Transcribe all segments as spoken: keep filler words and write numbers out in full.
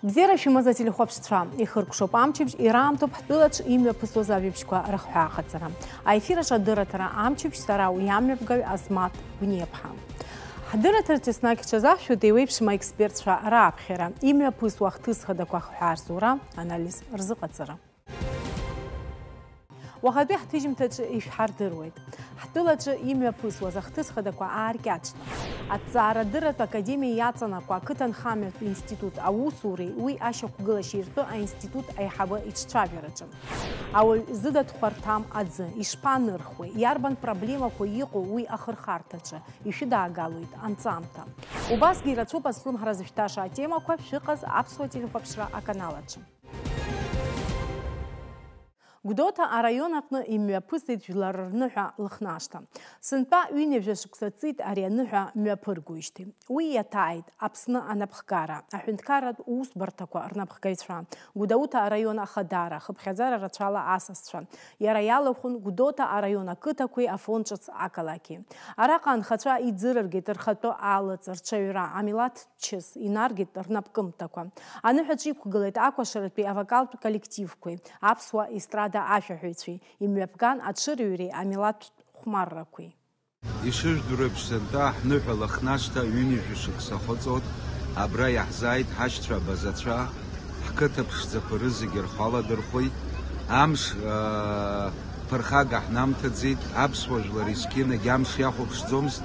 Бзиара шәымаз ателехәаԥшцәа, ихыркәшоуп амчыбжь, ираамҭоуп ҳтәылаҿ имҩаԥысуаз ажәабжьқәа рыхҳәаахаҵара. Аефир аҿы адырраҭара амчыбжь, сара уи амҩаԥгаҩ Азмаҭ Гәниаԥҳа. Ҳдырраҭараҿы еснагь ҳҽазаҳшәоит еиуеиԥшым аекспертцәа рааԥхьара, имҩаԥысуа ахҭыс хадақәа ахҳәаа рзура, анализ рзыҟаҵара. Уахатәи ҳҭыжьымҭаҿы ишәҳардыруеит. Ҳтәылаҿы имҩаԥысуаз ахҭыс хадақәа ааркьаҿны, Аҭҵаарадырратә академиа иаҵанакуа ақыҭанхамҩатә институт аусуреи уи ашьақәгылашьеи ртәы аинститут аиҳабы иҿцәажәараҿы. Ауаҩ зыда дхәарҭам аӡы ишԥанырхуеи, иарбан проблемақәа иҟоу уи ахырхарҭаҿы, ишәыдаагалоит анҵамҭа. Убасгьы ирацәоуп азҿлымҳара зышәҭаша атемақәа, шәыҟаз аԥсуа телехәаԥшра аканал аҿы. Гәдоуҭа араион аҟны имҩаԥысит жәлар рныҳәа Лыхнашҭа. Сынтәа ҩынҩажәа шықәса ҵит ари аныҳәа мҩаԥыргоижьҭеи. Уи иаҭааит Аԥсны анапхгара, аҳәынҭқарратә усбарҭақәа рнапхгаҩцәа, Гәдоуҭа араион ахадара, хыԥхьаӡара рацәала асасцәа. Иара иалахәын Гәдоуҭа араион ақыҭақәеи Афон ҿыц ақалақьи. Араҟа анхацәа иӡырыргеит рхатәы алаҵ, рҽаҩра, амилаҭ чыс инаргеит рнапкымҭақәа. Аныҳәаҿы иқәгылеит акәашаратәи авокалтә коллективқәеи, аԥсуа естрада ашәаҳәаҩцәеи, имҩаԥган аҽырҩреи амилаҭтә хәмаррақәеи. Ишыжәдыруеиԥш, сынтәа ҳныҳәа Лыхнашҭа ҩынҩажәа шықәса ахыҵуеит. Абра иаҳзааит ҳашьцәа абазацәа, ҳқыҭа ԥшӡақәа рызегьы рхы аладырхәит. Амш, аа, ԥырхага ҳнамҭаӡеит, аԥсуа жәлар есқьынагь амш иахәаԥшӡомызт.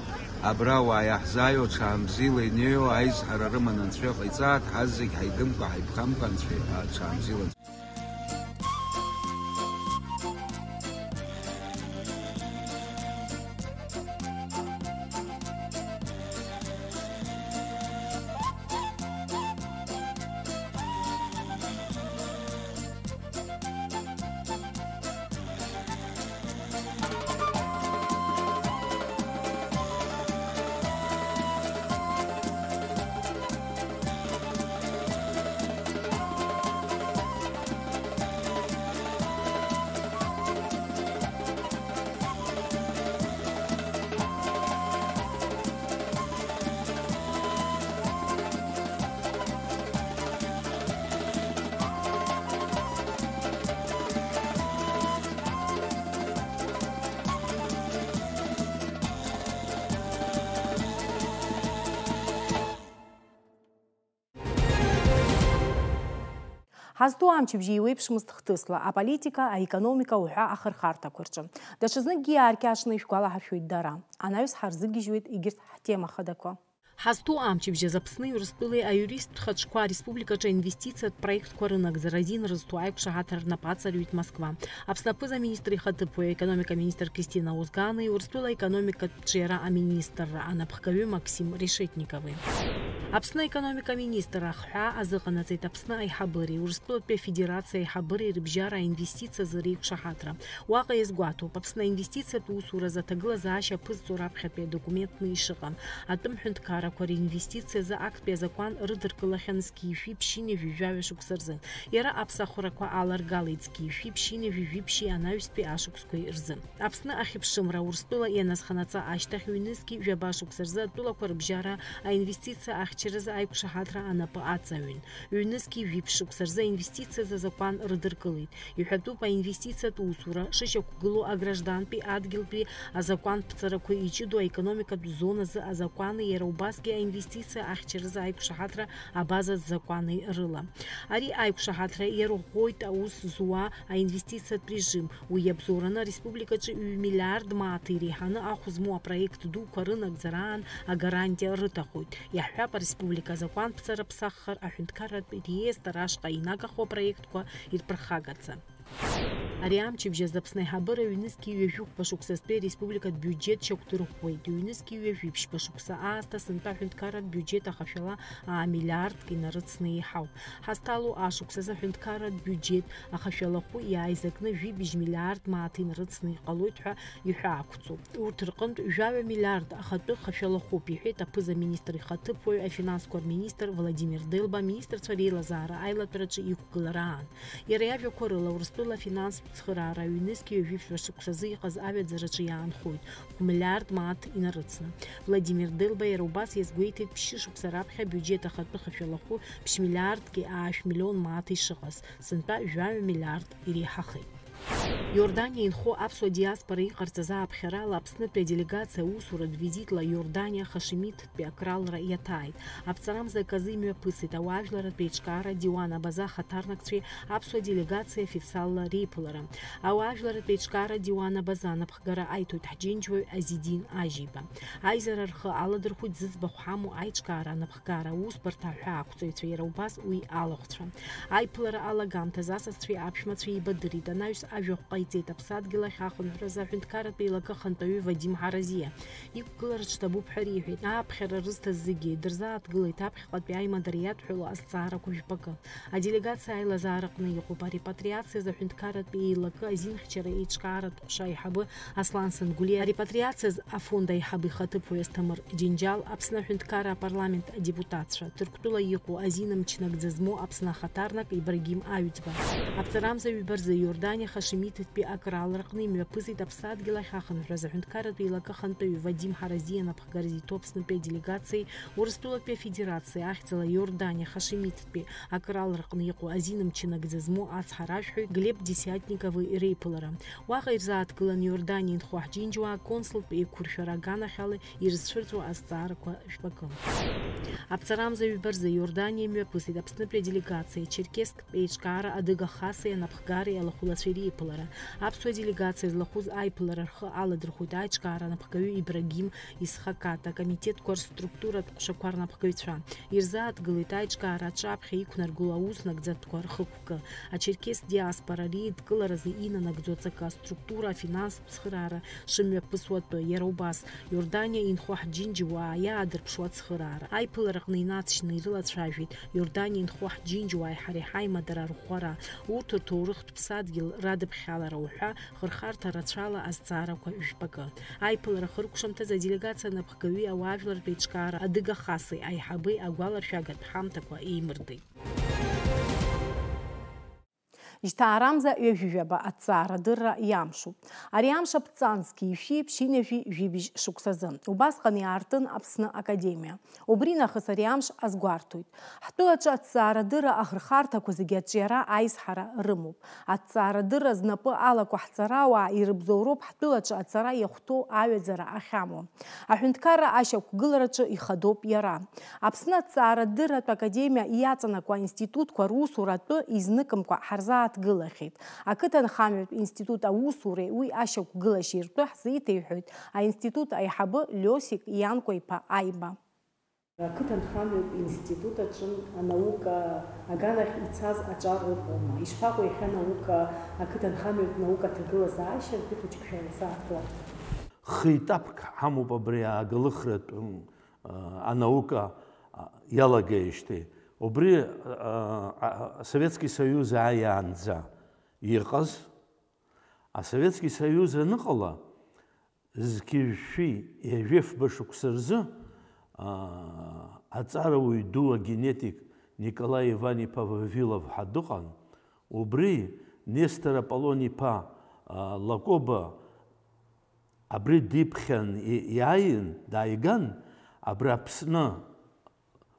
Абра ауаа иаҳзааиуа ҽаанбзиала инеиуа аизҳара рыманы Анцәа иҟаиҵааит, ҳазегь ҳаидымкәа, ҳаиԥхамкәа Анцәа иҳәа ҽаанбзиала. Ҳазҭоу амчыбжьы еиуеиԥшмызт хҭысла, аполитика, аекономика уҳәа ахырхарҭақәа рҿы. Даҽазныкгьы иааркьаҿны ишәгәалаҳаршәоит дара. Анаҩс ҳарзыгьежьуеит егьырҭ ҳтема хадақәа. Ҳазҭоу амчыбжь азы Аԥсни Урыстәылеи аиуристтә хаҿқәа ареспубликаҿы аинвестициатә проектқәа рынагӡара азин рызҭо аиқәшаҳаҭра рнапы аҵарҩит Москва. Аԥсны аԥыза-министр ихаҭыԥуаҩ, аекономика министр Кристина Озгани, Урыстәыла аекономикатә ҿиара аминистрра анапхгаҩы Максим Решетникови. Аԥсны аекономика аминистр ахҳәаа азыҟанаҵеит Аԥсны аиҳабыреи Урыстәылатәи Афедерациа аиҳабыреи рыбжьара аинвестициа азы реиқәшаҳаҭра. Уаҟа иазгәаҭоуп, Аԥсны аинвестициатә усуразы аҭагылазаашьа аԥызҵо раԥхьатәи адокументны ишыҟам. Атәым ҳәынҭқаррақәа ринвестициазы актәи азакәан рыдыркылахьан зқьи жәшәи ԥшьынҩажәи жәаҩа шықәса рзы. Иара аԥсахәрақәа аларгалеит зқьи жәшәи ԥшьынҩажәи жәиԥшьи анаҩстәи ашықәсқәеи рзы. Аԥсны ахьыԥшымра Урыстәыла ианазханаҵа ашьҭахь ҩнызқьи жәаба шықәса рзы атәылақәа рыбжьара аинвестициа ахьчаразы аиқәшаҳаҭра анапы аҵаҩын. Ҩнызқьи жәиԥшь шықәса рзы аинвестициазы азакәан рыдыркылеит. Иҳәатәуп аинвестициатә усура шышьақәгылоу аграждантәи адгьылтәи азакәанԥҵарақәа иҷыдоу аекономикатә зоназы азакәани иара убасгьы аинвестициа ахьчаразы аиқәшаҳаҭра абазатә закәани рыла. Ари аиқәшаҳаҭра иарӷәӷәоит аус зуа аинвестициатә режим. Уи иабзоураны ареспубликаҿы ҩ-миллиард мааҭ иреиҳаны ахә змоу апроект дуқәа рынагӡараан агарантиа рыҭахоит. Иаҳҳәап, ареспублика азакәанԥҵара ԥсаххар аҳәынҭқарратә реестр ашҟа инагахо апроектқәа ирԥырхагаӡа. Ари амчыбжь азы Аԥсны аиҳабыра ҩнызқьи ҩажәи хәба шықәсазтәи ареспубликатә биуџьет шьақәдырӷәӷәеит. Ҩнызқьи ҩажәи ԥшьба шықәса аасҭа сынтәа аҳәынҭқарратә биуџьет ахашәала аа миллиардк инарыцны еиҳауп. Ҳазҭало ашықәс азы аҳәынҭқарратә биуџьет ахашәалахәы иааизакны жәибжь миллиард мааҭ инарыцны иҟалоит ҳәа иҳәаақәҵоуп. Урҭ рҟынтә жәаҩа миллиард ахатәы хашәалахәуп, иҳәеит аԥыза-министр ихаҭыԥуаҩ, афинансқәа рминистр Владимир Делба аминистрцәа реилазаара аилатәараҿы иқәгылара аан. Иара иажәақәа рыла, Урыстәыла афинанстә ацхыраара ҩнызқьи ҩажәи жәаба шықәсазы иҟаз аҩаӡараҿы иаанхоит, хә-миллиард мааҭ инарыцны. Владимир Делба иара убас иазгәеиҭеит, ԥшьышықәса раԥхьа абиуџьеҭ ахатәы хашәалахәы ԥшь-миллиардки аашә миллион мааҭ ишыҟаз, сынтәа жәаҩа миллиард иреиҳахеит. Иорданиа инхо аԥсуа диаспора иҟарҵаз ааԥхьарала Аԥснытәи аделегациа аусуратә визитла Иорданиа Хашемиттәи акралра иаҭааит. Аԥҵарамза аказы имҩаԥысит ауаажәларратә еиҿкаара Диуан Абаза ахаҭарнакцәеи аԥсуа делегациеи официалла реиԥылара. Ауаажәларратә еиҿкаара Диуан Абаза анапхгара аиҭоит ҳџьынџьуаҩ Азидин Ажьиба. Аизара рхы аладырхәит зыӡбахә ҳамоу аиҿкаара анапхгара аусбарҭа аҳәаақәҵаҩцәа, иара убас уи алахәцәа. Аиԥылара алагамҭазы асасцәеи аԥшәмацәеи еибадырит, анаҩс ажәахә ҟаиҵеит Аԥсадгьыл ахь ахынҳәразы аҳәынҭқарратә еилакы ахантәаҩы Вадим Ҳаразиа. Иқәгылара ҽҭабуп ҳәа риҳәеит. Ааԥхьара рызҭаз зегьы дырзааҭгылеит аԥхьаҟатәи аимадара иадҳәалоу азҵаарақәа жәпакы. Аделегациа аилазаараҟны иҟоуп арепатриациазы аҳәынҭқарратә еилакы азинхьчара еиҿкааратә ҟәша аиҳабы Аслан Сангәлиа, арепатриациазы афонд аиҳабы ихаҭыԥуаҩ Асҭамыр Џьынџьал, Аԥсны аҳәынҭқарра апарламент адепутатцәа, Ҭырқәтәыла иҟоу азин мчы нагӡа змоу Аԥсны ахаҭарнак Ибрагим Аҩӡба. Аԥҵарамза ҩба рзы Иорданиа Хашемиттәи акралраҟны имҩаԥысит Аԥсадгьыл ахь ахынҳәразы аҳәынҭқарратә еилакы ахантәаҩы Вадим Ҳаразиа анапхгара зиҭо Аԥснытәи аделегациеи Урыстәылатәи Афедерациеи ахьӡала Иорданиа Хашемиттәи акралраҟны иҟоу азин мчы нагӡа змоу ацҳаражәҳәаҩ Глеб Десятникови реиԥылара. Уаҟа ирзааҭгылан Иорданиа инхо ҳџьынџьуаа аконсултә еиқәыршәара аганахьала ирызцәырҵуа азҵаарақәа жәпакы. Аԥҵарамза ҩба рзы Иорданиа имҩаԥысит Аԥснытәи аделегациеи Черкессктә еиҿкаара Адыга Хасеи анапхгареи алахәылацәеи реиԥылара. Аԥсуа делегациа злахәыз аиԥылара рхы аладырхәит аиҿкаара анапхгаҩы Ибрагим Исхакат, акомитетқәа рструктуратә ҟәшақәа рнапхгаҩцәа. Ирзааҭгылеит аиҿкаара аҿаԥхьа иқәнаргыло ауснагӡатәқәа рхықәкы, ачерқьес диаспора реидкыларазы инанагӡо аҵакы, аструктура, афинанстә цхыраара шымҩаԥысуа атәы, иара убас, Иорданиа инхо ҳџьынџьуаа иаадырԥшуа ацхыраара. Аиԥылараҟны инаҵшьны ирылацәажәеит Иорданиа инхо ҳџьынџьуааи ҳареи ҳаимадара арӷәӷәара, урҭ рҭоурыхтә ԥсадгьыл радыԥхьалара уҳәа хырхарҭа рацәала азҵаарақәа жәпакы. Аиԥылара хыркәшамҭаз аделегациа анапхгаҩи ауаажәлартә еиҿкаара Адыга Хасеи аиҳабеи агәаларшәагатә ҳамҭақәа еимырдеит. Жьҭаарамза ҩажәижәаба аҭҵаарадырра иамшуп. Ари амш аԥҵанҵгьы ишәи ԥшьынҩажәи жәибжь шықәсазы. Убасҟан иаартын Аԥсны Академиа. Убри нахыс ари амш азгәарҭоит. Ҳтәылаҿы аҭҵаарадырра ахырхарҭақәа зегьы аҿиара аизҳара рымоуп. Аҭҵаарадырра знапы алаку ҳҵарауаа ирыбзоуроуп ҳтәылаҿы аҵара иахәҭоу аҩаӡара ахьамоу. Аҳәынҭқарра ашьақәгылараҿы ихадоуп иара. Аԥсны аҭҵаарадырратә академиа иаҵанакуа аинститутқәа русура атәы изныкымкәа ҳарзааҭгылахьеит. Ақыҭанхамҩатә институт аусуреи уи ашьақәгылашьеи ртәы ҳзеиҭеиҳәоит аинститут аиҳабы Лиосик Ианкәа-иԥа Аиба. Ақыҭанхамҩатә институт аҿы анаука аганахь ицаз аҿар ыҟоума? Ишԥаҟоу иахьа анаука, ақыҭанхамҩатә наука аҭагылазаашьа ртәы хәыҷык шәалзааҭгылар? Хы-етапк ҳамоуп абри агалыхратә, м, а, анаука, а, иалагеижьҭеи. Убри, а, а, Советски Соиуз ааиаанӡа иҟаз, Асоветски Соиуз аныҟала, зқьи жәшәи ҩажәи фба шықәса рзы, аа, аҵарауаҩ ду агенетик Николаи Иван-иԥа Вавилов ҳәа дыҟан. Убри Нестор Аполлон-иԥа, аа, Лакоба абри диԥхьан и-, иааин, дааиган, абри Аԥсны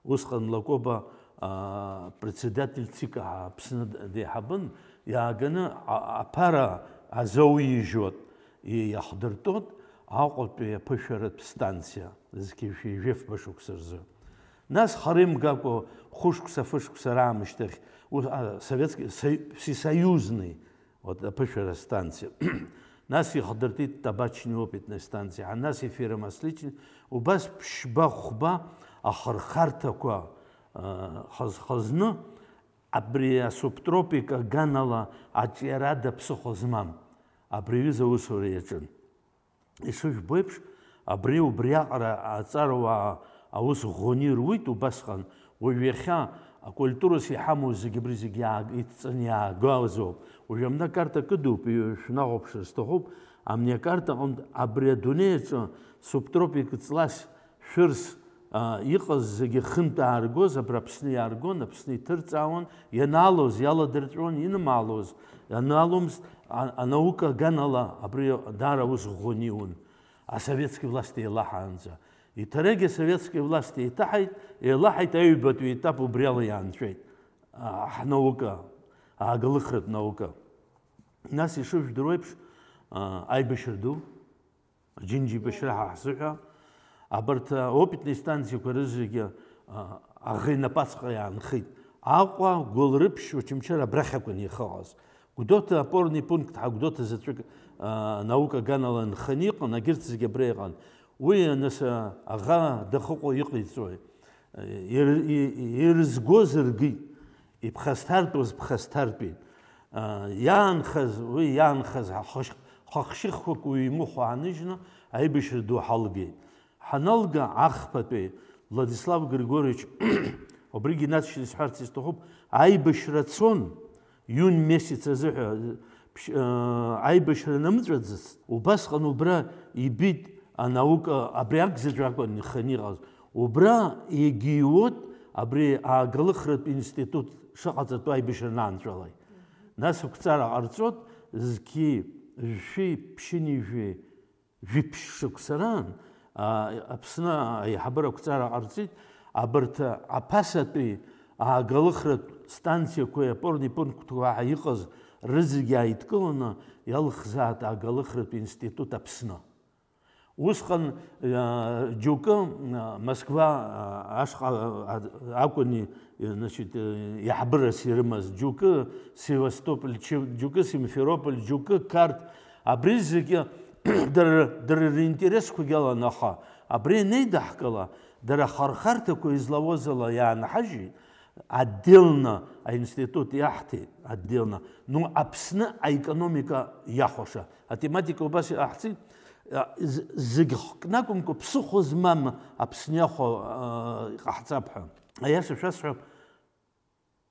Усҟан Лакоба, аа, председатель ЦИК Аԥсны деиҳабын, иааганы а-, аԥара азоуижьуат, и-, иахдыртәот Аҟәатәи аԥышәаратә станциа, зқьи жәшәи ҩажәи фба шықәса рзы. Нас хара имгакәа хәышықәса, фышықәса раамышьҭахь, ус, а, советски, со-, всесоюзный Вот, аԥышәара станциа. Нас иахдыртит табачный опытная станциа, а нас и ферромасличный, убас ԥшьба-хәба ахырхарҭақәа, а, хаз-, хазны, абри асубтропика аганала аҿиара ада ԥсыхәа змам, абри аҩыза аусура иаҿын. Ишыжәбо еиԥш, абри убриаҟара аҵарауаа аус ӷәӷәаны ируит убасҟан, уажә иахьа акультурас иҳамоу зегьы абри зегьы иааг-, иҭҵаны иаагазоуп. Уажә амнакарҭа кыдуп, ҩ-, шәнахәаԥшыр сҭахуп, амнакарҭа аҟынтә абри адунеи аҿы субтропик ҵлас, шәырс, А, иҟаз зегьы хынтә ааргоз, абра Аԥсны иааргон, Аԥсны иҭырҵаауан, ианаалоз иаладырҵәон, инымаалоз анааломызт, а-, анаука аганала абри даара ус ӷәӷәаны иун, асоветски власть еилаҳаанӡа. Иҭарагьы асоветски власть еиҭаҳаит, еилаҳаит, аҩбатәи етап убриала иаанҵәеит, а, ҳнаука, ааглыхратә наука. Нас ишыжәдыруа еиԥш, а, аибашьра ду, Џьынџьеибашьра ҳа ҳзыҳәа, абарҭ, а, опитни станциақәа рызегьы, а, аӷа инапаҵҟа иаанхеит. Аҟәа, Гәылрыԥшь, Очамчыра абрахь акәын иахыҟаз. Гәдоуҭа опорный пункт ҳәа Гәдоуҭа заҵәык, а, наука аганала нханы иҟан, агьырҭ зегьы абра иҟан. Уи, нас, а, аӷа дахыҟоу иҟаиҵои? Ир-, и-, ирызгоз ргит, иԥхасҭартәуаз ԥхасҭартәит. А, иаанхаз, уи иаанхаз ҳахышь-, ҳахшьыхқәак уимыхәа ааныжьны аибашьра ду ҳалгеит. Ҳаналга ахԥатәи Владислав Григорьевич, убригьы инаҵшьны исҳәарц исҭахуп, аибашьра цон, иунь месяц азыҳәа, ԥш-, а, аибашьра намыҵәаӡацт, убасҟан убра ибит анаука, абри акзаҵәы акәын иханы иҟаз. Убра егьиуот абри ааглыхратә институт шыҟаҵатәу аибашьра анаанҵәалак. Нас ақәҵара ҟарҵот, зқьи жәшәи ԥшьынҩажәи жәиԥшь шықәса раан, а, Аԥсны аиҳабыра ақәҵара ҟарҵеит, абарҭ аԥасатәи ааглыхратә станциақәеи апорни пунктқәа ҳәа иҟаз рызегьы ааидкыланы, иалхзаат ааглыхратә институт Аԥсны. Усҟан, а, џьоукы, а, Москва, а, ашҟа, а, акәын, значит, а, иаҳбырас ирымаз, џьоукы Севастополь, џьоукы Симферополь, џьоукы Қарҭ, абри зегьы дара, дара ринтересқәагьы алан, аха абри анеидаҳкыла, дара ахырхарҭақәа излауаз ала иаанҳажьит, отдельно аинститут иаҳҭеит, отдельно. Ну, Аԥсны аекономика иахәаша. Атематика убас иҟаҳҵеит, а, з-, зегь хкны акәымкәа, ԥсыхәа змам Аԥсны иахәа, а, иҟаҳҵап ҳәа. Аиаша шәасҳәап,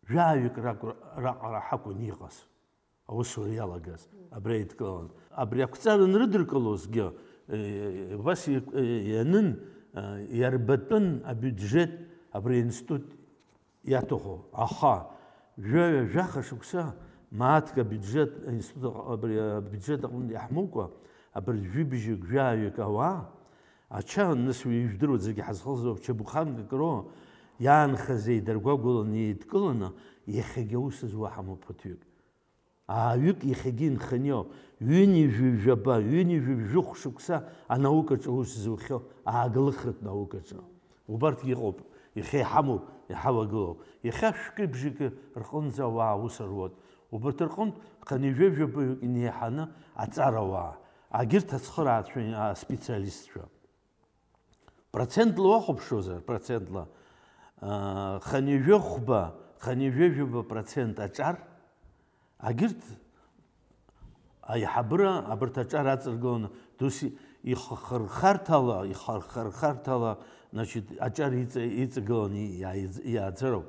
жәаҩык ракәр-, раҟара ҳакәын иҟаз, аусура иалагаз, абри аидкылан. Абри ақәҵара анрыдыркылозгьы, э, убас и-, э, ианын, э, иарбатәын абиуџьет абри аинститут иаҭаху, аха жәаҩа-жәаха шықәса мааҭк абиуџьет, аинститут аҟ-, абри абиуџьет аҟынтә иаҳмоукәа, абыржә жәибжьык, жәаҩык ауаа, ача анысҩы, ижәдыруа зегьы ҳазхылҵуа Чабуханка Кро иаанхаз еидаргәагәаланы еидкыланы, иахьагьы аус зуа ҳамоуп ԥыҭҩык. Ааҩык иахьагьы инханы иоуп. Ҩынҩажәи жәаба, ҩынҩажәи жәохә шықәса анаукаҿы аус зухьоу, ааглыхратә наукаҿы. Убарҭгьы ыҟоуп, иахьа иҳамоуп, иҳалагылоуп. Иахьа шәкы-бжьыкы рҟынӡа ауаа аус руот. Убарҭ рҟынтә хынҩажәи жәабаҩык инеиҳаны аҵарауаа, агьырҭ ацхырааҩцәа, аспециалистцәа. Процентла уахәаԥшуазар, процентла, аа, хынҩажәи хәба, хынҩажәи жәаба процент аҿар, агьырҭ аиҳабыра абарҭ аҿар аҵаргыланы, дус ихырхарҭала, ихырхарҭала, значит, аҿар иҵа-, иҵагыланы иааиз-, иааӡароуп.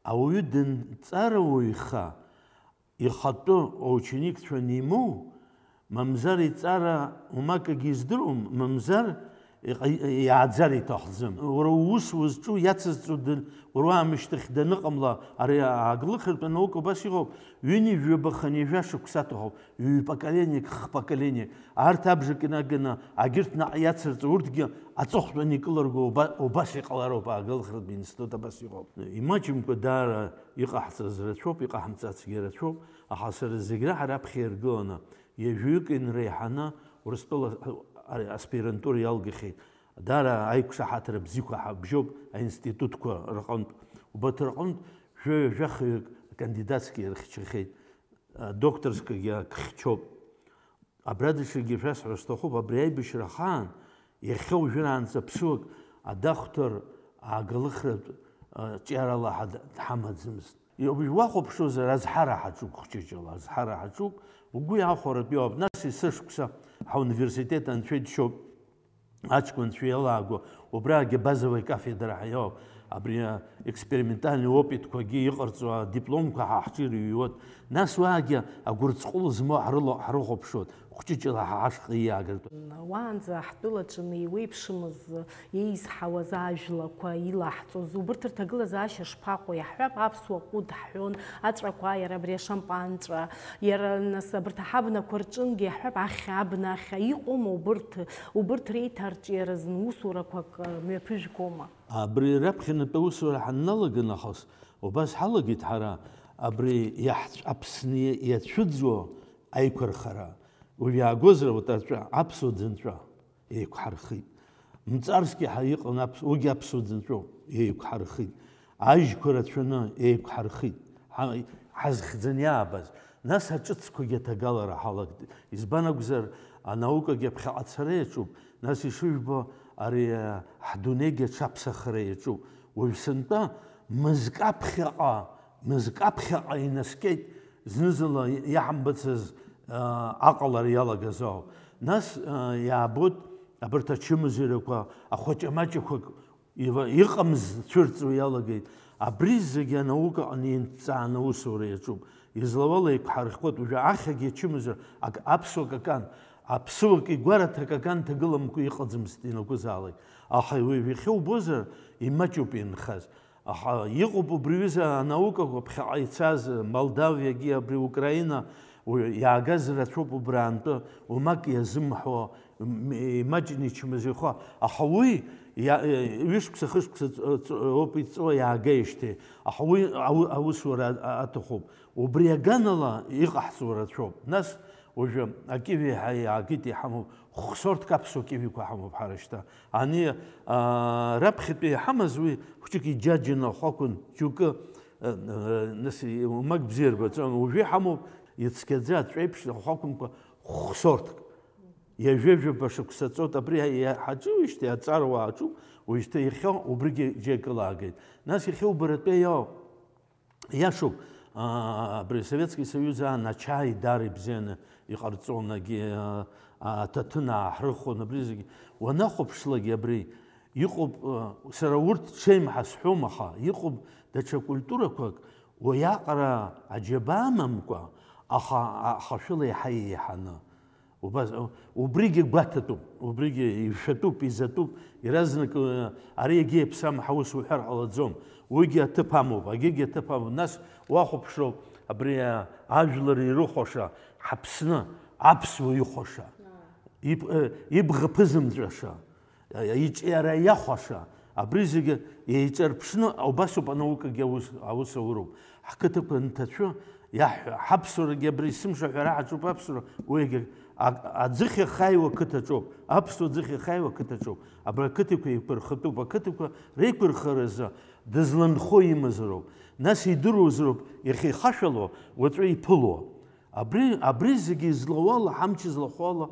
Ауаҩы дынҵарауаҩха, ихатәы аученикцәа анимоу, мамзар иҵара умакагьы издыруам, мамзар иҟа-, иааӡар иҭахӡам. Уара уус узҿу иацызҵо дын-, уара уаамышьҭахь даныҟамла, ари ааглыхыртә анаука убас иҟоуп, ҩынҩажәи жәаба хынҩажәа шықәса аҭахуп, ҩ-поколениак, х-поколениак. Арҭ абжак инаганы, агьырҭ наҟ иацырҵо, урҭгьы аҵыхәтәаны икылырго уба-, убас иҟалароуп, ааглыхратә институт абас иҟоуп. Имаҷымкәа даара иҟаҳҵаз рацәоуп, иҟаҳамҵацгьы рацәоуп, аха сара зегь раҳа раԥхьа иргыланы, ҩажәаҩык инреиҳаны Урыстәыла аспирантура иалгахьеит. Даара аиқәшаҳаҭра бзиақәа ҳабжьоуп аинститутқәа рҟынтә. Убарҭ рҟынтә жәаҩа-жәахаҩык акандидатскгьы рыхьчахьеит, докторскгьы ак хьчоуп. Абра даҽакгьы шәасҳәар сҭахуп, абри аибашьра ахаан, иахьа уажәраанӡа ԥсуак адахәҭар ааглыхратә, а, ҿиарала ҳад-, дҳамаӡамызт. Уахәаԥшуазар, азҳара ҳаҿуп, хәҷыҷыла азҳара ҳаҿуп, угәы иахәаратәы иоуп. Нас есышықәса ҳауниверситет анцәа иџьшьоуп, аҷкәынцәа иалааго, убраагьы базовый кафедра ҳәа иоуп. Абри аекспериментальный опитқәагьы иҟарҵо адипломқәа ҳа ҳҿы ирыҩуеит. Нас уаагьы агәырҵҟәыл змоу ҳрыло-, ҳрыхәаԥшуеит, хәҷыҷыла ҳа ҳашҟа иаагартә. Уаанӡа ҳтәылаҿы неиуеиԥшымыз еизҳауаз ажәлақәа илаҳҵоз, убырҭ рҭагылазаашьа шԥаҟоу? Иаҳҳәап, аԥсуа ҟәыд ҳҳәон, аҵәақәа, иара абри ашампанҵәа, иара, нас, абырҭ аҳабнақәа рҿынгьы, иаҳҳәап, ахьа, абна ахьа, иҟоума убырҭ, убырҭ реиҭарҿиаразын усурақәак, э, мҩаԥыжәгома? Абри раԥхьатәи аусура ҳанналага нахыс, убас ҳалагеит ҳара, абри иаҳцә-, Аԥсны иацәыӡуа аиқәырхара. Уажә иаагозар, вот аҵәа, аԥсуа ӡынҵәа еиқәҳархеит. Мҵарсгьы ҳа-, иҟан аԥс-, уигьы аԥсуа ӡынҵәоуп, еиқәҳархеит. Ажьқәа рацәаны еиқәҳархеит. Ҳа-, ҳазхьӡаны иаабаз. Нас аҿыцқәагьы аҭагалара ҳалагт. Избан акәзар, анаукагьы аԥхьаҟа ацара иаҿуп. Нас ишыжәбо, ари, а, ҳдунеигьы аҽаԥсахара иаҿуп. Уажә сынтәа мызк аԥхьаҟа, мызк аԥхьаҟа инаскьеит, зны-зынла иаҳамбацыз, а, аҟалара иалагаз ауп. Нас, а, иаабоит абарҭ ачымазаҩрақәа, ахәаҷамаҷақәак ива-, иҟамыз цәырҵуа иалагеит. Абри зегьы анаукаҟны инҭҵааны аусура иаҿуп. Излауала еиқәҳархоит, уажәы ахьагьы ачымазара, ак-, аԥсуа какан, аԥсуак игәараҭа акакан ҭагыламкәа иҟаӡамызт ианакәызаалак. Аха уи иахьа убозар, имаҷуп инхаз. Аха иҟоуп убри ҩыза анаукақәа ԥхьаҟа ицаз, Молдавиагьы абри Украина, уи иаагаз рацәоуп убраантәы, уамак иазымҳәо, м-, имаҷны ичмазаҩхо. Аха уи иа-, ҩышықәса, хышықәса ҵ-, ҵ-, ауп иҵуа иаагеижьҭеи. Аха уи ау-, аусура а-, аҭахуп. Убри аганала иҟаҳҵо рацәоуп. Нас уажәы акиви ҳәа иаагеит, иҳамоуп, хә-сорҭк аԥсуа кивиқәа ҳамоуп ҳара шьҭа. Ани, аа, раԥхьатәи иҳамаз уи хәҷык иџьаџьаны ахәы акәын, џьоукы, э, э, нас, и-, уамак бзиа рбаӡом. Уажәы иҳамоуп ицқьаӡа аҵәеиԥш ахәы акәымкәа хә-сорҭк. Ҩажәа-жәаба шықәса ҵуеит, абри ҳа-, ҳаҿуижьҭеи аҵарауаа аҿуп, уажәшьҭа иахьа убригьы џьа икылаагеит. Нас иахьа убаратәи иоуп. Иашоуп, аа, абри Советский Союз аан ачаи даара ибзианы иҟарҵон, агьи, аа, аҭаҭын ааҳрыхуан, абри зегьы. Уанахәаԥшлакгьы абри иҟоуп, аа, сара урҭ ҽеим ҳәа сҳәом, аха иҟоуп даҽа культурақәак, уи аҟара аџьабаа амамкәа, аха, ахашәала иаҳа еиҳаны. Убас, убригьы гәаҭатәуп, убригьы ишәатәуп, изатәуп, иаразнак, э, ари егьи иаԥсам ҳәа ус уҳәар ҟалаӡом. Уигьы аҭыԥ амоуп, агьигьы аҭыԥ амоуп. Нас уахәаԥшроуп, абри, э, ажәлар ирыхәаша, ҳаԥсны, аԥсуа ихәаша, иб-, э, ибӷа ԥызымҵәаша, э, иҿиара иахәаша, абри зегьы еиҿарԥшны, убасоуп анаукагьы аус, аус ауроуп. Ҳқыҭақәа нҭацәы, иаҳҳәа, ҳаԥсуарагьы абри есымша ҳәара ҳаҿуп аԥсуара, уигьы а-, аӡыхь ахаиуа қыҭаҿоуп, аԥсуа ӡыхь ахаиуа қыҭаҿоуп. Абра ақыҭақәа еиқәырхатәуп, ақыҭақәа реиқәырхаразы дызланхо имазароуп. Нас идыруазароуп иахьа ихашәало, уаҵәы иԥыло. Абри, абри зегьы излауала, ҳамч злахәала,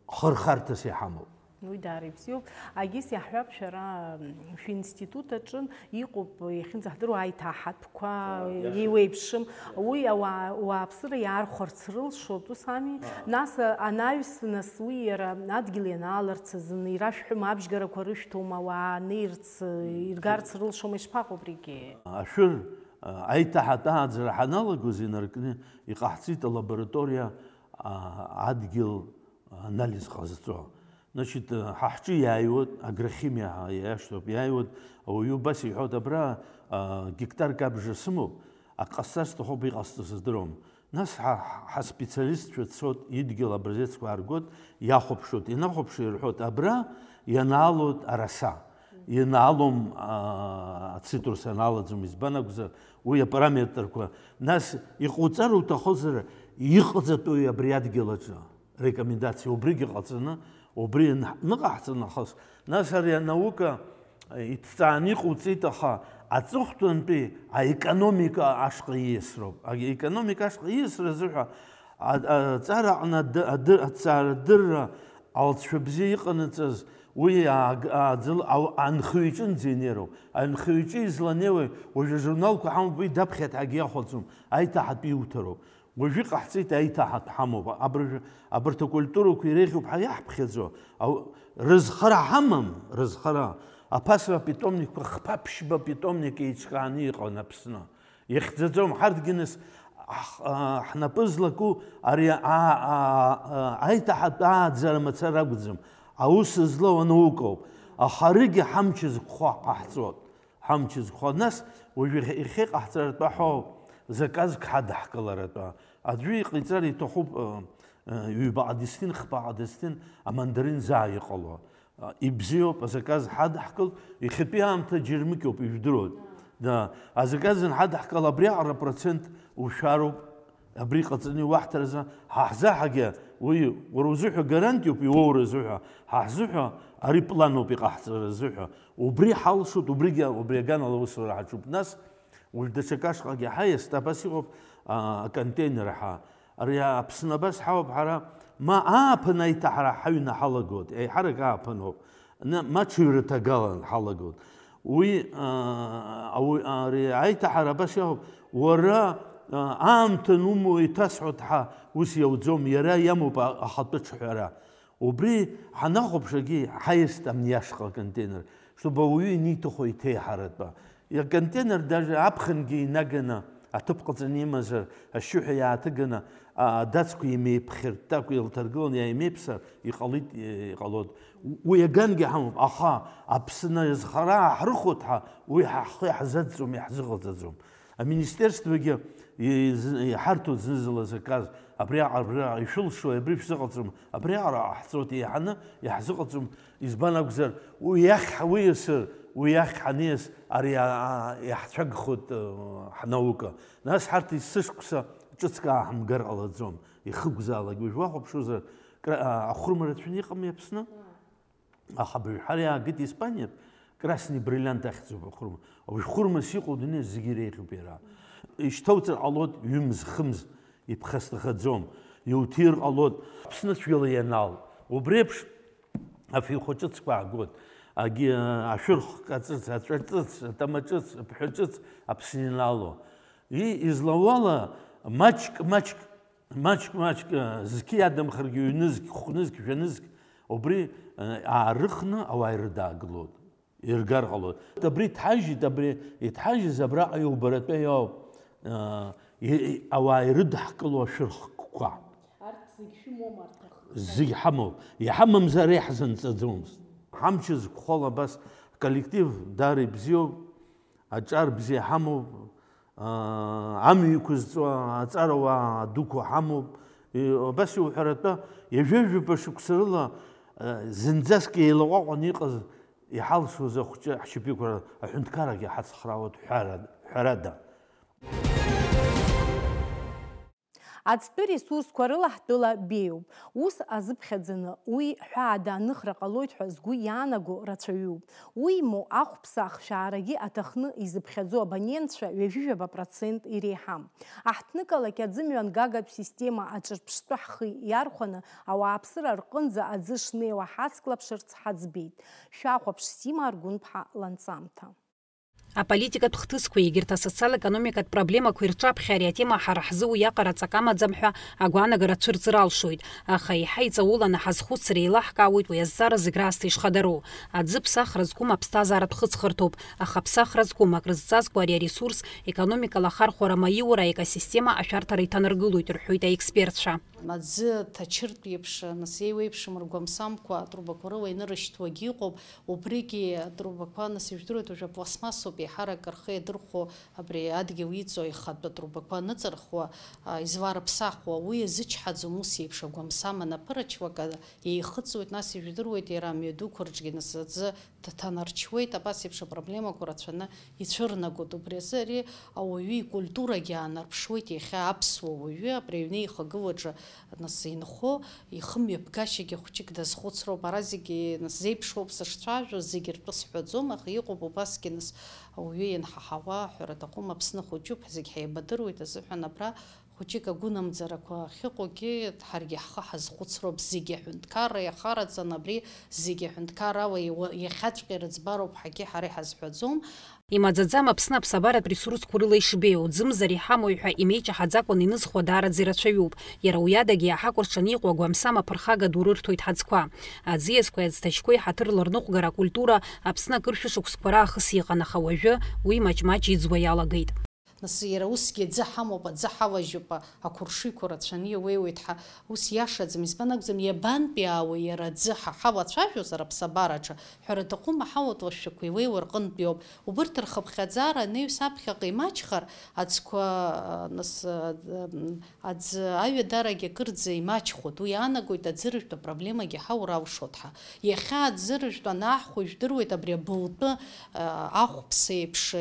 хырхарҭас иҳамоуп. Уи даара ибзиоуп. Агьыс иаҳҳәап, шәара, м, шәинститут аҿы иҟоуп, иахьынӡаҳдыруа, аиҭаҳатәқәа, а, иаша, еиуеиԥшым. Иаша. Уи ауаа, ауааԥсыра иаархәарц рылшоит, ус ами? Аа. Нас, а, анаҩс, нас уи иара адгьыл ианааларц азын, ирашәҳәома, абжьгарақәа рышәҭома, ауаа неирц, м, иргарц рылшома, ишԥаҟоу абригьы? Ашәыр, а, аиҭаҳатә ааӡара ҳаналагоз инаркны иҟаҳҵеит алабораториа, а, адгьыл анализ ҟазҵо. Значит, ҳа ҳҿы иааиуеит, агрохимиа ҳәа иашьҭоуп, иааиуеит, ауаҩы убас иҳәоит, абра, а, гектарк абжа сымоуп, ак ҟасҵар сҭахуп, иҟасҵо сыздыруам. Нас ҳа, ҳа специалистцәа цоит, идгьыл образецқәа ааргоит, иахәаԥшуеит, инахәаԥшуа ирҳәоит, абра ианаалоит араса, ианаалом, а, ацитрус анаалаӡом, избан акәзар, уи апараметрқәа. Нас иҟауҵар уҭахозар, иҟаҵатәуи абри адгьыл аҿы? Рекомендациа убригьы ҟаҵаны, убри ан-, ныҟаҳҵа нахыс, нас ари анаука, э, иҭҵааны иҟауҵеит, аха аҵыхәтәантәи аекономика ашҟа ииасроуп. Аекономика ашҟа ииасра азыҳәа а-, аҵара аҟны ад-, ад-, аҭҵаарадырра алҵшәа бзиа иҟанаҵаз уи аг-, аӡыл-, ау-, анхаҩ иҿынӡа инеироуп. Анхаҩ иҿы изланеиуеи, уажәы ажурналқәа ҳамоуп, уи даԥхьа ҳәагьы иахәаӡом, аиҭаҳатә иуҭароуп. Уажәы иҟаҳҵеит аиҭаҳатә ҳамоуп. Абыржәы, абарҭ акультурақәа иреиӷьуп ҳәа иаҳԥхьаӡо. Ау-, рызхара ҳамам, рызхара. Аԥасра апитомникқәа хԥа-ԥшьба питомник еиҿкааны иҟан Аԥсны. Ихьӡаӡом, ҳарҭгьы нас ҳ-, а, ҳнапы злаку ари а, а, а, аиҭаҳатә ааӡара мацара акәӡам, аус злоу анаукоуп, аха аригьы ҳамч зықәхо ҟаҳҵоит, ҳамч зықәхо. Нас уажә иахьа-, иахьа иҟаҳҵаратәы ҳәоуп, заказк ҳадаҳкыларатәы. Аӡәы иҟаиҵар иҭахуп, ы, ы, ҩбаҟа десҭин, хԥаҟа десҭин амандарин заа иҟало. Ибзиоуп, азаказ ҳадаҳкылт, иахьатәи аамҭа џьармыкьоуп, ижәдыруеит. Да, азаказ анҳадаҳкыл, абриаҟара процент ушәароуп, абри ҟаҵаны иуаҳҭаразы, ҳа ҳзаҳагьы, уи уара узыҳәа гарантиоуп, иуоуразы ҳәа, ҳа ҳзыҳәа ари планоуп иҟаҳҵаразы ҳәа. Убри ҳалшоит, убригьы, убри аганала аусура ҳаҿуп. Нас, уажә даҽак ашҟагьы ҳаиаст, абас иҟоуп, а, аконтейнер ҳа. Ари Аԥсны абас ҳауп ҳара, ма ааԥын аиҭаҳара ҳаҩны ҳалагоит, еиҳарак ааԥын ауп, ма ҽыҩра ҭагалан ҳалагоит. Уи, аа, ауи, ари аиҭаҳара абас иауп, уара, аа, аамҭа анумоу еиҭасҳәоит ҳәа ус иауӡом, иара иамоуп а-, ахатәы ҽҳәара. Убри ҳанахәаԥшуагьы ҳаиасит амни ашҟа аконтейнер, чтобы ауаҩы ианиҭаху иҭеиҳаратәы. Аконтейнер даже аԥхынгьы инаганы аҭыԥ ҟаҵаны имазар, ашьшьыҳәа иааҭыганы, а, адацқәа имеиԥхьырттакәа илҭаргыланы иааимеиԥсар, иҟалеит, е, иҟалоит. Уи агангьы ҳамоуп, аха Аԥсны азхара ааҳрыхәоит ҳәа, уи ҳа ҳхы иаҳзаҵом, иаҳзыҟаҵаӡом. Аминистерствагьы изы-, иҳарҭоит зны-зынла заказ, абри аҟара, абри аҟара ишәылшои, абри шәзыҟаҵом, абри аҟара ҟаҳҵоит, еиҳаны иаҳзыҟаҵом, избан акәзар, уи иахь ҳ-, уи иасыр, уи иахь ҳаниас, ари а-, а-, иаҳцәагхоит, ы, ҳнаука. Нас ҳарҭ есышықәса ҿыцк ааҳамгар ҟалаӡом, ихықәзаалак. Уажә уахәаԥшуазар, кра-, а-, ахәырма рацәаны иҟами Аԥсны? Аха абыржәы ҳара иаагеит Испаниатә, красный бриллиант ахьӡуп ахәырма. Уажә хәырмас иҟоу адунеи зегьы иреиӷьуп иара. Ишьҭауҵар ҟалоит ҩымз, хымз, иԥхасҭахаӡом. Иуҭир ҟалоит. Аԥсны цәгьала ианал. Убри еиԥш афҩы хәыҷыцқәа аагоит. Агьи, ашәырх ҿыц, аҵәа ҿыц, атама ҿыц, аԥҳәа ҿыц Аԥсны ианало. И-, излауала маҷк, маҷк, маҷк, маҷк, э, зқьы иадамхаргьы, ҩнызқь, хәнызқь, жәанызқь, убри, э, аарыхны ауаа ирыдаагылоит. Иргар ҟалоит. Абри иҭҳажьит, абри иҭҳажьыз абраҟа иубаратәы иоуп, э, и-, и-, ауаа ирыдҳкыло ашәырхқәа. Арҭ зегь шәымоума, арҭ ахкқәа? Зегь ҳамоуп. Иҳамамзар иаҳзынҵаӡомызт. Ҳамч зқәхола абас, аколлектив даара ибзиоуп, аҿар бзиа ҳамоуп, аа, амҩа иқәызҵо аҵарауаа дуқәа ҳамоуп. И-, абас иуҳәаратәы, ҩажәа-ҩажәаба шықәса рыла, а, зынӡаск еилаҟәаҟәаны иҟаз, иҳалшоз ахәҷы ҳшьапҩықәра аҳәынҭқаррагьы ҳацхраауеит ҳәара-, ҳәарада. Аӡтәы ресурсқәа рыла ҳтәыла беиоуп. Ус азыԥхьаӡаны уи ҳәаада аныхра ҟалоит ҳәа згәы иаанаго рацәаҩуп. Уимоу, ахәԥса ахшәаарагьы аҭахны изыԥхьаӡо абонентцәа ҩажәижәаба процент иреиҳам. Аҳҭнықалақь аӡымҩангагатә система аҿырԥштәы ҳхы иархәаны, ауааԥсыра рҟынӡа аӡы шнеиуа ҳацклаԥшырц ҳаӡбеит. Шәахәаԥш, Сима Аргәынԥҳа ланҵамҭа. Аполитикатә хҭысқәеи егьырҭ асоциал-економикатә проблемақәеи рҿаԥхьа ари атема ҳара ҳзы уиаҟара ҵак амаӡам ҳәа агәаанагара цәырҵыр алшоит, аха еиҳа иҵауланы ҳазхәыцыр еилаҳкаауеит уи азҵаара зегь раасҭа ишхадароу. Аӡы ԥсахра зқәым аԥсҭазааратә хыҵхырҭоуп, аха ԥсахра зқәым акрызҵазкуа ари аресурс економикала ахархәара маиура аекосистема ашәарҭара иҭанаргылоит, рҳәоит аекспертцәа. Аӡы ҭачыртә еиԥш, нас, еиуеиԥшым ргәамсамқәа атрубақәа рыла инырышьҭуагьы ыҟоуп, убригьы атрубақәа, нас, ижәдыруеит, уажәы апластмассоуп еиҳарак рхы иадырхәо, абри адгьыл иҵоу аихатә атрубақәа аныҵырхуа, а, изларыԥсахуа, уи иазычҳаӡом ус еиԥш агәамсам анаԥырачуак, а, еихыҵуеит, нас, ижәдыруеит, иара амҩадуқәа рҿгьы, нас, аӡы дҭанарчуеит, абас еиԥш апроблемақәа рацәаны ицәырнагоит. Убри азы ари ауаҩы икультурагьы аанарԥшуеит, иахьа аԥсуа уаҩы абри аҩны ихагылаҿы, нас, инхо, ихымҩаԥгашьагьы хәҷык дазхәыцроуп. Ара зегьы, нас, зеиԥшроуп сышцәажәо, зегьы ртәы сҳәаӡом, аха иҟоуп убасгьы, нас, ауаҩы ианҳаҳауа, ҳәара аҭахума, Аԥсны хәыҷуп, зегь ҳаибадыруеит азыҳәан абра хәыҷык агәынамӡарақәа ахьыҟоугьы ҳаргьы ҳхы ҳазхәыцроуп, зегьы аҳәынҭқарра иахараҵан, абри зегьы аҳәынҭқаррала иуа-, иахьаҵәҟьа ирыӡбароуп ҳәагьы ҳара иҳазҳәаӡом. Имаӡаӡам Аԥсны аԥсабаратә ресурсқәа рыла ишбеиоу, ӡымзар иҳамои ҳәа имеиҷаҳаӡакәаны инызхуа даараӡа ирацәаҩуп. Иара уи адагьы иаҳа кәыршаны иҟоу агәамсам аԥырхага ду рырҭоит ҳаӡқәа. Аӡиасқәеи аӡҭачқәеи ҳаҭырла рныҟәгара акультура Аԥсны акыр шәышықәсқәа раахыс иҟан, аха уажәы уи маҷ-маҷ иӡуа иалагеит. Нас иара усгьы аӡы ҳамоуп, аӡы ҳалажьуп, ақәыршыҩқәа рацәаны иауеиуеит ҳа. Ус иашаӡам, избан акәӡам, иабантәи аауеи иара аӡы ҳа ҳалацәажәозар аԥсабараҿы? Ҳәара аҭахума, ҳауаҭәашәақәа иуеиуа рҟынтәиоуп. Убырҭ рхыԥхьаӡара анаҩс аԥхьаҟа имаҷхар, аӡқәа, нас, аӡ-, аҩадарагьы акырӡа имаҷхоит. Уи иаанагоит аӡырыжәтә апроблемагьы ҳаур алшоит ҳа. Иахьа аӡырыжәтә анаҳхәо ижәдыруеит абри абылтәы, ахәԥса еиԥш,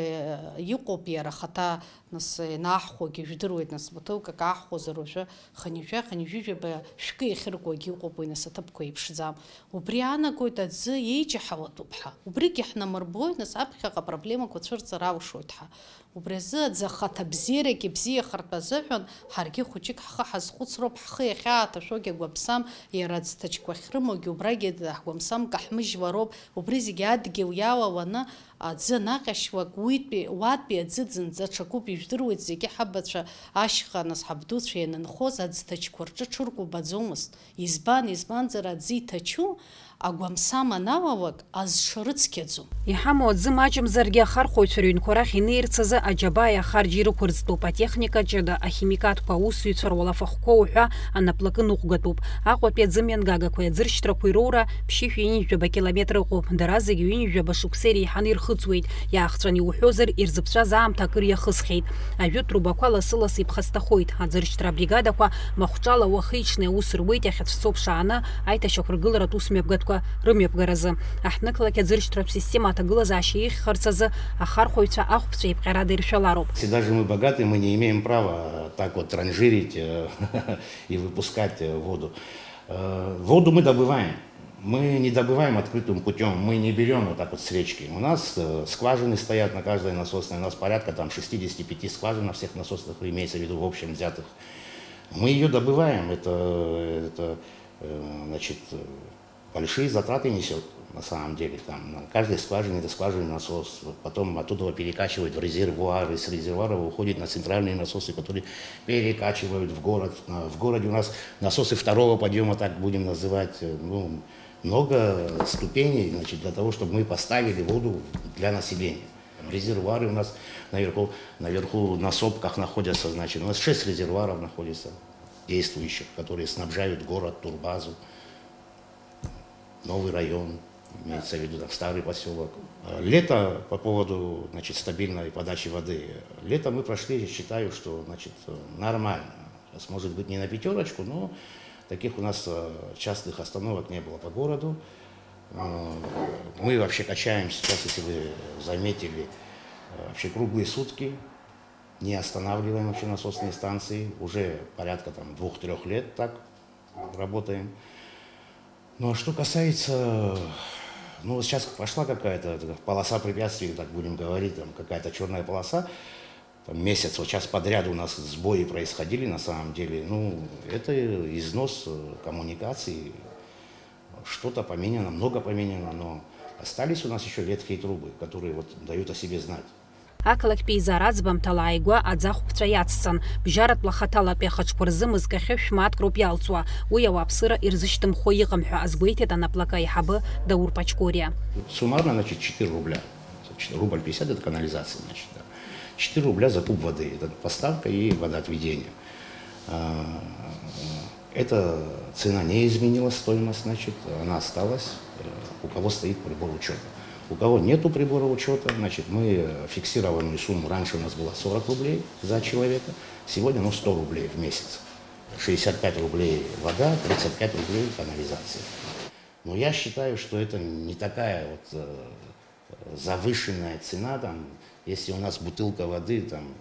иҟоуп иара ахаҭа. Нас ианаҳхәогьы жәдыруеит, нас бутылкак ааҳхәозар уажәы хынҩажәа, хынҩажәижәаба шәкы иахьыркуагьы ыҟоуп, уи нас аҭыԥқәа еиԥшӡам. Убри аанагоит аӡы еиҷаҳауатәуп ҳәа. Убригьы ҳнамырбои, нас аԥхьаҟа апроблемақәа цәырҵыр алшоит ҳәа. Убри азы аӡы ахаҭа бзиарагьы бзиахартә азыҳәан ҳаргьы хәыҷык ҳхы ҳазхәыцроуп, ҳхы иахьааҭашәогьы агәаԥсам, иара аӡҭачқәа ахьрымоугьы убрагьы ҳгәамсам каҳмыжьлароуп, убри зегьы адгьыл иалаланы, аӡы анаҟьашьуа, уитәи, уатәи аӡы зынӡа ҽакуп, ижәдыруеит зегьы ҳабацәа ашьха, нас ҳабдуцәа ианынхоз аӡҭачқәа рҿы ҽыркәыбаӡомызт. Избан, избанзар аӡы иҭачу агәамсам аналалак, азша рыцқьаӡом. Иҳамоу аӡы маҷымзаргьы ахархәаҩцәа рыҩнқәа рахь инеирц азы аџьабааи ахарџь ирықәырҵтәуп, атехника ҷыда, ахимикатқәа аусзуҩцәа руалафахәқәа уҳәа анаплакы ныҟәгатәуп. Аҟәатәи аӡымҩангагақәеи аӡыршьҭрақәеи роура ԥшьышәи ҩынҩажәаба километр ыҟоуп. Дара зегьы ҩынҩажәаба шықәса иреиҳаны ирхыҵуеит. Иаахҵәаны иуҳәозар, ирзыԥҵәаз аамҭа акыр иахысхьеит. Ажәытә рубақәа лассы-ласс иԥхасҭахоит. Аӡыршьҭра абригадақәа махәҿала уахи-ҽни аус руеит иахьацәцо ԥшааны аиҭашьақәыргыларатә усмҩаԥгатәқәа рымҩаԥгаразы. Аҳҭнықалақь аӡыршьҭратә система аҭагылазаашьа еиӷьхарц азы ахархәаҩцәа ахәԥҵәеиԥҟьарада иршәалароуп. Если даже мы богаты, мы не имеем права так вот транжирить, э, и выпускать, э, воду. Э, воду мы добываем. Мы не добываем открытым путём, мы не берём вот так вот с речки. У нас, э, скважины стоят на каждой насосной, у нас порядка там шестидесяти пяти скважин на всех насосных, имеется в виду в общем взятых. Мы её добываем, это, это, э, значит, э, большие затраты несёт на самом деле. Там на каждой скважине это скважинный насос, вот потом оттуда перекачивают в резервуары, с резервуара уходит на центральные насосы, которые перекачивают в город. А, в городе у нас насосы второго подъёма, так будем называть, э, ну, много ступеней, значит, для того, чтобы мы поставили воду для населения. Там резервуары у нас наверху, наверху на сопках находятся, значит, у нас шесть резервуаров находится действующих, которые снабжают город, турбазу, новый район, имеется в виду там старый поселок. Э, лето по поводу, значит, стабильной подачи воды. Лето мы прошли, считаю, что, значит, э, нормально. Сейчас, может быть, не на пятерочку, но таких у нас, э, частых остановок не было по городу. Э, мы вообще качаем сейчас, если вы заметили, э, вообще круглые сутки, не останавливаем вообще насосные станции. Уже порядка там двух-трёх лет так работаем. Ну, а что касается, ну, вот сейчас пошла какая-то, это, полоса препятствий, так будем говорить, там какая-то чёрная полоса, там месяц, вот сейчас подряд у нас сбои происходили на самом деле. Ну, это износ, э, коммуникаций, что-то поменяно, много поменяно, но остались у нас ещё ветхие трубы, которые вот дают о себе знать. Ақалақьтәи еизара аӡбамҭала ааигәа аӡахәԥҵәа иацҵан, бжьаратәла хаҭалатәи ахаҿқәа рзы мызкахьы шә-мааҭк роуп иалҵуа, уи ауааԥсыра ирзышьҭымхуа иҟам ҳәа азгәеиҭеит анаплака аиҳабы Даур Пачкориа. Суммарно, значит, четыре рубля. Значит, рубль пятьдесят — это канализация, значит, да. Четыре рубля за куб воды. Это поставка и водоотведение. А, эта цена не изменилась, стоимость, значит, она осталась. Э, у кого стоит прибор учёта. У кого нету прибора учёта, значит, мы фиксированную сумму, раньше у нас была сорок рублей за человека, сегодня, ну, сто рублей в месяц. Шестьдесят пять рублей вода, тридцать пять рублей канализация. Но я считаю, что это не такая вот, э, завышенная цена, там, если у нас бутылка воды, там,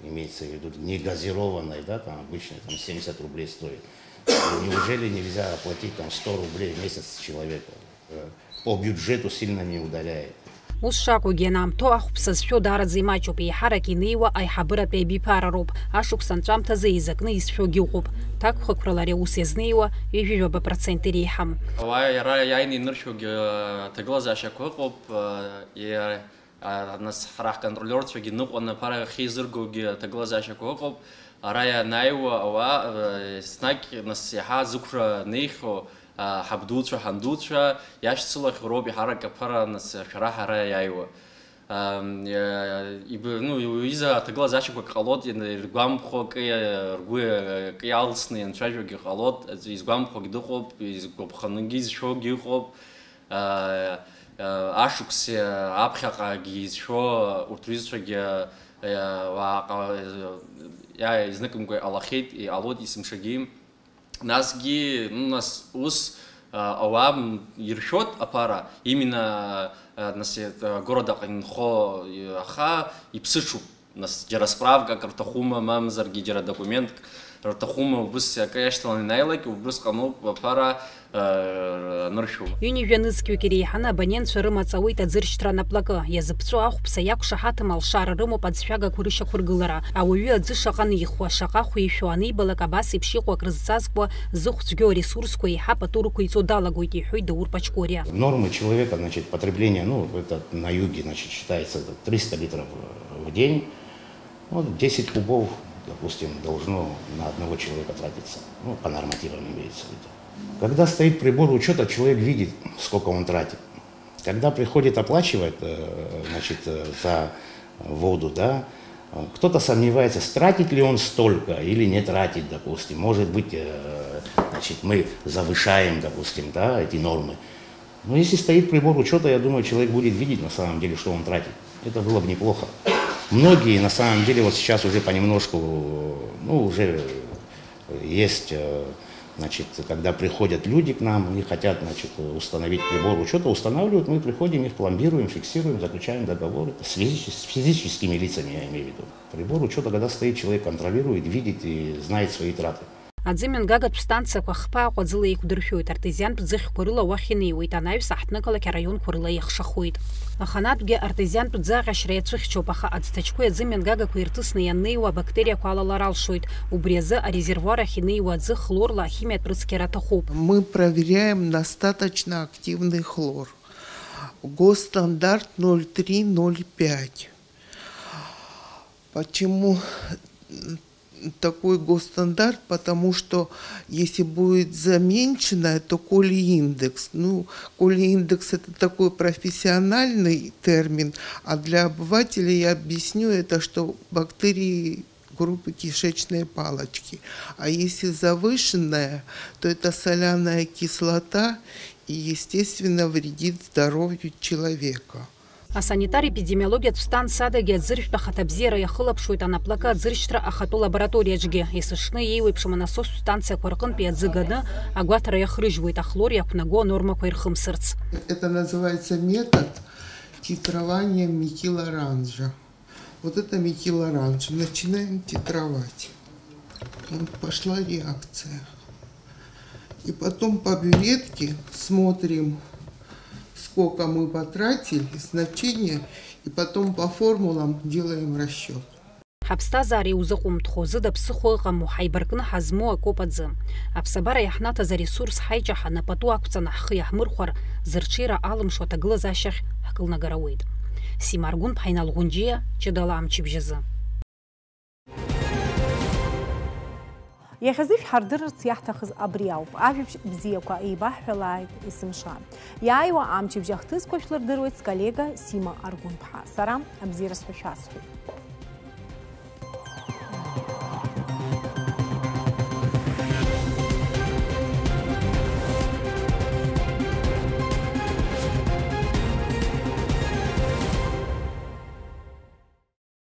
имеется в виду негазированной, да, там, обычной, там, семьдесят рублей стоит. Ну, неужели нельзя оплатить, там, сто рублей в месяц человеку? Э, по бюджету сильно не ударяет. Ус шакәугьы, анаамҭоу ахәԥса зшәо даараӡа имаҷуп, еиҳарак инеиуа аиҳабыратәи абиԥара роуп, ашықәс анҵәамҭазы еизакны изшәогьы ыҟоуп, ҭакәхақәрала ари аус иазнеиуа ҩажәижәаба процент иреиҳам. Ауаа иара иааины иныршәогьы, э, аҭагылазаашьақәа ыҟоуп, э, иа-, А, нас ҳара ҳконтролиорцәагьы ныҟәаны аԥара ахьеизыргогьы аҭагылазаашьақәа ыҟоуп. Ара ианааиуа ауаа, э, еснагь, нас, иаҳа зықәра неихьоу, а, ҳабдуцәа, ҳандуцәа иашьцылахь роуп иаҳарак аԥара, нас, шәара ҳара иааиуа. Ам, э, иб-, ну, уҩыза аҭагылазаашьақәак ҟалоит, иан-, иргәамԥхо акы иа-, ргәы, э, акы иалсны ианцәажәогьы ҟалоит, аӡәы изгәамԥхогь дыҟоуп, изгәаԥханыгьы изшәогьы ыҟоуп. Э, э, ашықәси аԥхьаҟагьы изшәо урҭ рҩызцәагьы, э, уааҟа-, э, иа-, изныкымкәа иҟалахьеит, иҟалоит есымшагьы. Насгьы, ну, нас ус, а, ауаа м-, иршәоит аԥара, именно, а, нас, э, город аҟны инхо, э, аха иԥсыҽуп. Нас џьара справкак рҭахума, мамзаргьы џьара документк рҭахума, убыс акы иашьҭаланы инаилак, убрысҟаноуп аԥара, э, аныршәу. Ҩынҩажәа нызқьҩык иреиҳаны абонентцәа рымаҵ ауеит аӡыршьҭра анаплакы. Иазыԥҵәо ахәԥса иақәшаҳаҭым алшара рымоуп аӡшәагақәа рышьақәыргылара. Ауаҩы аӡы шаҟа анихуа, шаҟа хәишәо анибалак, абас еиԥш иҟоу акрызҵазкуа, зыхә цәгьоу аресурсқәа еиҳа пату рықәиҵо далагоит, иҳәоит Даур Пачкориа. Нормы человека, значит, потребления, ну, это на юге, значит, считается триста литров в день. Вот десять кубов, допустим, должно на одного человека тратиться. Ну, по нормативам имеется в виду. Когда стоит прибор учета, человек видит, сколько он тратит. Когда приходит оплачивать, э, значит, э, за воду, да, э, кто-то сомневается, тратит ли он столько или не тратит, допустим. Может быть, э, значит, мы завышаем, допустим, да, эти нормы. Но если стоит прибор учета, я думаю, человек будет видеть на самом деле, что он тратит. Это было бы неплохо. Многие, на самом деле, вот сейчас уже понемножку, ну, уже есть, э, значит, когда приходят люди к нам и хотят, значит, установить прибор учета, устанавливают, мы приходим, их пломбируем, фиксируем, заключаем договор. Это с физичес-, с физическими лицами, я имею в виду. Прибор учета, когда стоит, человек контролирует, видит и знает свои траты. Аӡымҩангагатә станциақәа хԥа Аҟәа ӡыла еиқәдыршәоит, артезиантә ӡыхьқәа рыла уахь инеиуеит, анаҩс аҳҭнықалақь араионқәа рыла еихшахоит. Аханатәгьы артезиантә ӡы аҟьашьра иацәыхьчоуп, аха аӡҭачқәеи аӡымҩангагақәеи ирҭысны ианнеиуа, абактериақәа алалар алшоит. Убри азы арезервуар ахь инеиуа аӡы хлорла ахимиатә рыцқьара аҭахуп. Мы проверяем на остаточно активный хлор. Госстандарт ноль три ноль пять. Почему такой госстандарт? Потому что если будет заменщина, то колеиндекс. Ну, колеиндекс — это такой профессиональный термин, а для обывателя я объясню это, что бактерии группы кишечной палочки. А если завышенная, то это соляная кислота и, естественно, вредит здоровью человека. Асанитар-епидемиологиатә станциа адагьы аӡыршәтә ахаҭабзиара иахылаԥшуеит анаплакы аӡыршьҭра ахатәы лабораториаҿгьы. Есыҽны еиуеиԥшым анасостә станциақәа рҟынтәи аӡы ганы агәаҭара иахрыжьуеит, ахлор иақәнаго анормақәа ирхымсырц. Это называется метод титрования метилоранжа. Вот это метилоранж. Начинаем титровать. Вот пошла реакция. И потом по бюветке смотрим, сколько мы потратили, значение, и потом по формулам делаем расчет. Ҳаԥсҭазаара иузыҟәымҭхо, зыда ԥсыхәа ыҟаму, ҳаибаркны ҳазмоу акоуп аӡы. Аԥсабара иаҳнаҭаз аресурс ҳаиҷаҳаны пату ақәҵаны ҳхы иаҳмырхәар, зырҽеира алымшо аҭагылазаашьахь ҳкылнагар ауеит. Сима Аргәынԥҳа, Инал Ӷәынџьиа, ҷыдала амчыбжь азы. Иахьазы шәҳардырырц иаҳҭахыз абри ауп. Ажәабжь бзиақәа еибаҳҳәалааит есымша. Иааиуа амчыбжь ахҭысқәа шәлырдыруеит сколлега Сима Аргәынԥҳа. Сара абзиара сҳәашәа сҳәеит.